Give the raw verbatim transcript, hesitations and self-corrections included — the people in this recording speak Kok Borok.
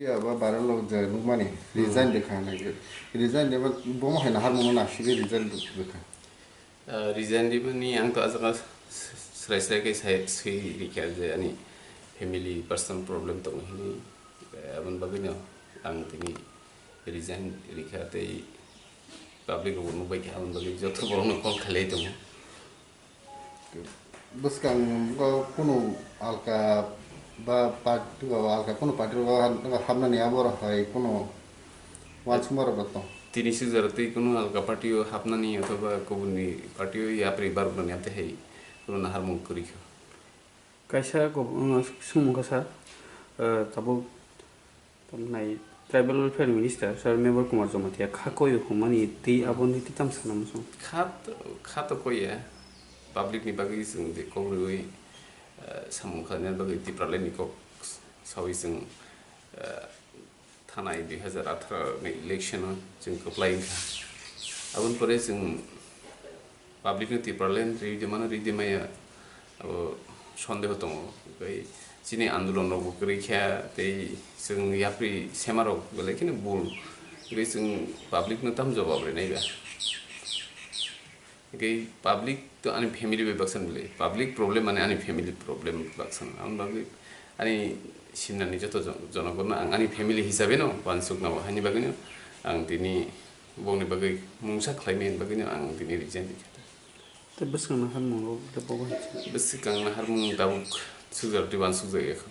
Ya, ba viral o je nukmani, resign de kha nai. Resign de ba, bomo hai naharmung no naisingwi resign de kha. Ah, resign de bani ang to ajak srai srai khe sai swi rikha je ani family personal problem tongo hini. Eh, aboni bagwi no ang tini resign rikha tei public rok nukbai kha aboni bagwi joto borok no call khailai tongo. Bwskango kunu alka ba party o alka kunu party o hapnani abo rok hai kunu uansukma rok tong. Tini sijaro tei kunu alka party o hapnani othoba kubuni party o yapri baroknani amtwi hai kunu naharmung kwrwi kha. Kaisa kok-, wng swngmung kha sir, eh, tabuk Tamnai Tribal Welfare Minister Sir Mevar Kumar Jamatia kha koi humani tei aboni tei tam sana muchung. Kha to, kha to koi ya. Public ni bagwi chwng de kok rwi, eh, samung khlaina bagwi Tipraland ni kok sawi chwng, eh, thanai dui hazar atharo ni election o chwng kwplai wngkha. Aboni pore chwng public no Tipraland rwi de mano, rwi de maya, abo sondeho tongo. Tei chini andolon rokbo kwrwi kha, tei chwng yapri sema rok belai kheno bul. Tei chwng public no tam jawab rinai ba. Tei public to ani family bai baksa ni belai. Public problem mane ani family problem baksa. Ang bagwi ani simnani joto jon-, jonokrokno ang ani family hisabe no uansukna o. Haini bagwi no ang tini bongni bagwi mungsa khlaimani bagwi no ang tini resign rikha. Tei bwswkang naharmung rok le bo bai. Bwswkang naharmung tabuk sukjak tei uansukjak ya kho.